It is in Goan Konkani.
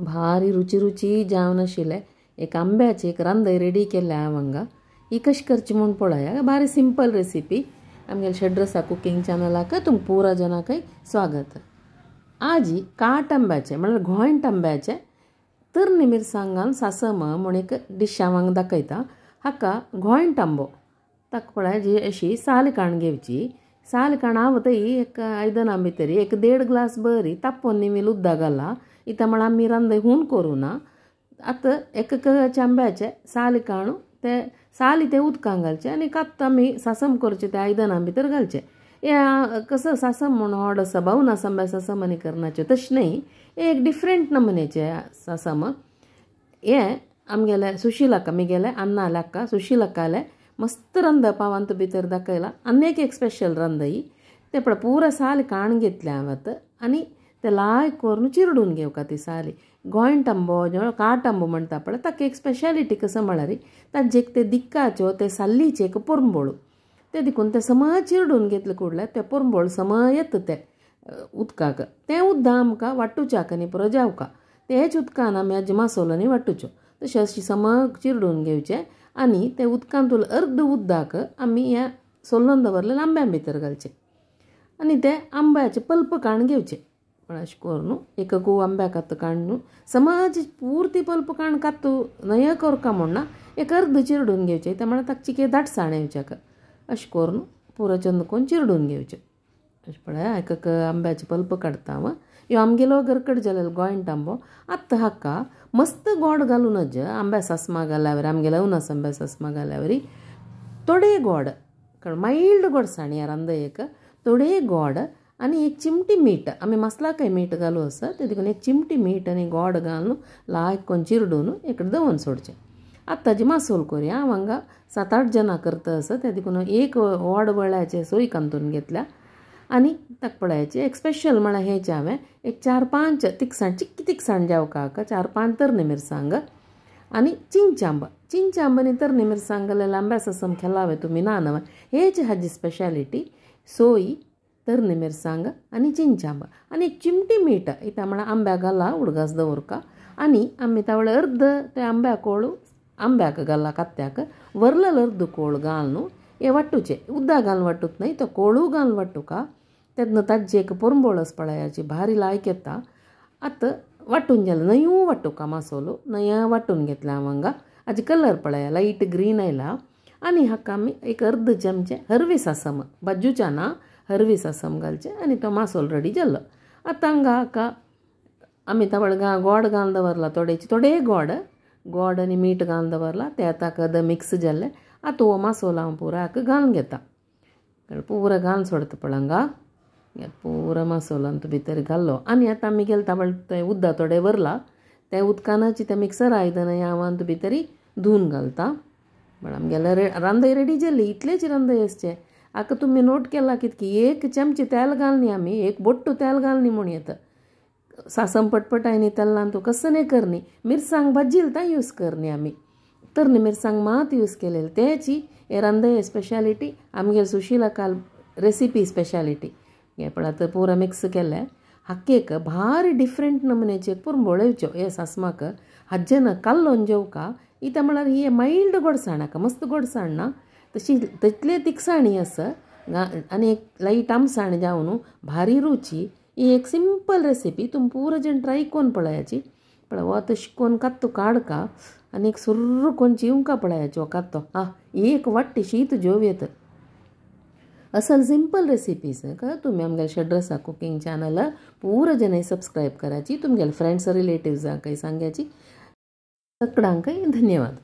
भारी रुची रुची जावन आशिल्लें एक आंब्याची एक रांदय रेडी केल्या हांव हांगा. ही कशी करची म्हूण पळया. भारी सिंपल रेसिपी. आमगेले षड्रसा कुकिंग चॅनलाक तुमकां पुरा जनाकय स्वागत. आजी काट आंब्याचें म्हळ्यार घोंट आंब्याचें तरणी मिरसांग घालून सासम म्हूण एक डिश हांव हांगा दाखयता. हाका घोंट आंबो ताका पळय जी अशी साल काण घेवची. साल काण हांव एक आयदनां भितर एक 1.5 ग्लास बरी तापोवन निमील उदक घाला. इतां म्हळ्यार आमी रांदय हून करूं ना. आतां एक आंब्याचे साल काणू ते साली ते उदकान घालचे आनी कात आमी सासम करचे ते आयदनां भितर घालचे. हे कसं सासम म्हूण व्हड आसा बावना आंब्या सासम आनी करनाच्यो तशें न्ही, एक डिफरंट नमुनेचें सासम. हें आमगेलें सुशीलक्का मिगेलें अन्नालक्का सुशीलक्कालें मस्त रांदप हांव हातूंत भितर दाखयलां. आनी एक स्पेशल रांदय तें पळय पुरा साल काण घेतलें हांवें आतां आनी ते लायक करून चिरडून घेवका ती साली. गोंयट आंबो जो काट आंबो म्हणटा पळय ताका एक स्पेशालिटी कसं म्हळ्यार ताजें एक ते दिक्काच्यो ते साल्लीचें एक पोरंबोळ ते देखून ते समज चिरडून घेतले कुडले ते पोरंबोळ सम येता ते उदकाक. तें उदक आमकां वांटूच्याक आनी पुरो जावका तेच उदकान आमी आजी मासोल आनी वांटूच्यो. तशें अशें समज चिरडून घेवचें आनी ते उदकांतूल अर्द उदक आमी ह्या सोल्लोन दवरलें आंब्या भितर घालचें आनी ते आंब्याचे पल्प काण घेवचें. अशें करून एक आंब्या कात काडून समज पुर्ती पल्प काण कातू न्हय करका म्हूण ना, एक अर्द चिरडून घेवचें. ते म्हळ्यार ताका चिके दाटसाण येवच्याक अशें करून पुरो चंद करून चिरडून घेवचें. अशें पळय एक आंब्याचे पल्प काडटा हांव. ह्यो आमगेलो गरकट जालेलो गोंयट आंबो. आतां हाका मस्त गोड घालून आंब्या सासमा घाल्यावर आमगेल्या उनास आंब्या सासमा घाल्यावरी थोडे गोड मायल्ड गोडसाण ह्या रांदयेक थोडे गोड आनी एक चिमटी मीठ. आमी मसलाकय मीठ घालू आसा ते देखून एक चिमटी मीठ आनी गोड घालून लायक करून चिरडून एक दवरून सोडचें. आतां ताजी मासोल करुया. हांव हांगा 7-8 जाणां करता आसा ते देखून एक व्हड वळ्याचें सोय कांतून घेतल्या. आनी ताका पळयाचें एक स्पेशल म्हळ्यार हेचें हांवें एक 4-5 तिखसाण चिक्की तिखसाण जावका हाका 4-5 तरणी मिरसांग आनी चिंचांब. चिंचांब आनी तरणी मिरसांग घालेल्या आंब्या सासम केला हांवें तुमी ना नवें. हेची हाजी स्पेशालिटी सोय तरणी मिरसांग आनी चिंचांब आनी एक चिमटी मीठ. इतां म्हळ्यार आंब्या घाला उडगास दवरका आनी आमी तावळ अर्द ते आंब्या कोळू आंब्याक घाला कात्याक वरलेलो अर्द कोळ घालून हे वांटूचें. उदक घालून वांटूत न्हय तो कोळू घालून वांटूका तेन्ना ताजें एक पोरंबोळस पळयाची भारी लायक येता. आतां वांटून जालें न्हंयू वांटूका मासोलो न्हंय वांटून घेतला हांव हांगा. हाजे कलर पळया लायट ग्रीन आयला. आनी हाका आमी एक अर्द चमचें हरवी सासम बाजूच्या ना हरवी सासम घालचें आनी तो मासोल रेडी जालो. आतां हांगा हाका आमी तावळ गोड घालून दवरला थोडेचे थोडे गोड गोड आनी मीठ घालून दवरला ते आतां कद मिक्स जाल्लें. आतां हो मासोल हांव पुरा हाका घालून घेता. पुरा घालून सोडता पळय हांगा पुरा मासोलान तो भितर घाल्लो. आनी आतां आमी गेले तावळ तें उदक थोडें वरला तें उदकानच तें मिक्सर आयदनां हांव हातूंत भितर धुवन घालता. पण आमगेले रांदय रेडी जाली. इतलेच रांदय आसचें. आतां तुमी नोट केला कितकी एक चमचे तेल घालनी आमी एक बोट्टू तेल घालनी म्हूण येता. सासम पटपटायनी तेलान तूं कसं न्ही करनी मिरसांग भाजील ता यूज करनी आमी तरणी मिरसांग मात यूज केलेली तेची हे रांदय स्पेशालिटी आमगेले सुशीला काल रेसिपी स्पेशालिटी. हे पळय आतां पुरा मिक्स केलें. हाकेक भारी डिफरंट नमुनेचे पुरंबोळ येवच्यो हे सासमाक हाजें काल्लोन जेवका. इतां म्हळ्यार ही मायल्ड गोडसाण हाका मस्त गोडसाण ना तशी तितले तिखसाणी आसा आनी एक लायट आमसाण जावन भारी रुची. ही एक सिंपल रेसिपी तुमी पुरो जण ट्राय करून पळयाची. पळय हो तशें करून कात्तो काडका आनी एक सुर्र करून चिवंका पळयाची हो कात्तो. आं एक वाट्टी शीत जेव येता. असल सिंपल रेसिपीज तुमी आमगेले षड्रसा कुकिंग चॅनल पुरो जण सबस्क्रायब करायची. तुमगेले फ्रेंड्स रिलेटिव्सांकय सांगाची. सगळ्यांकय धन्यवाद.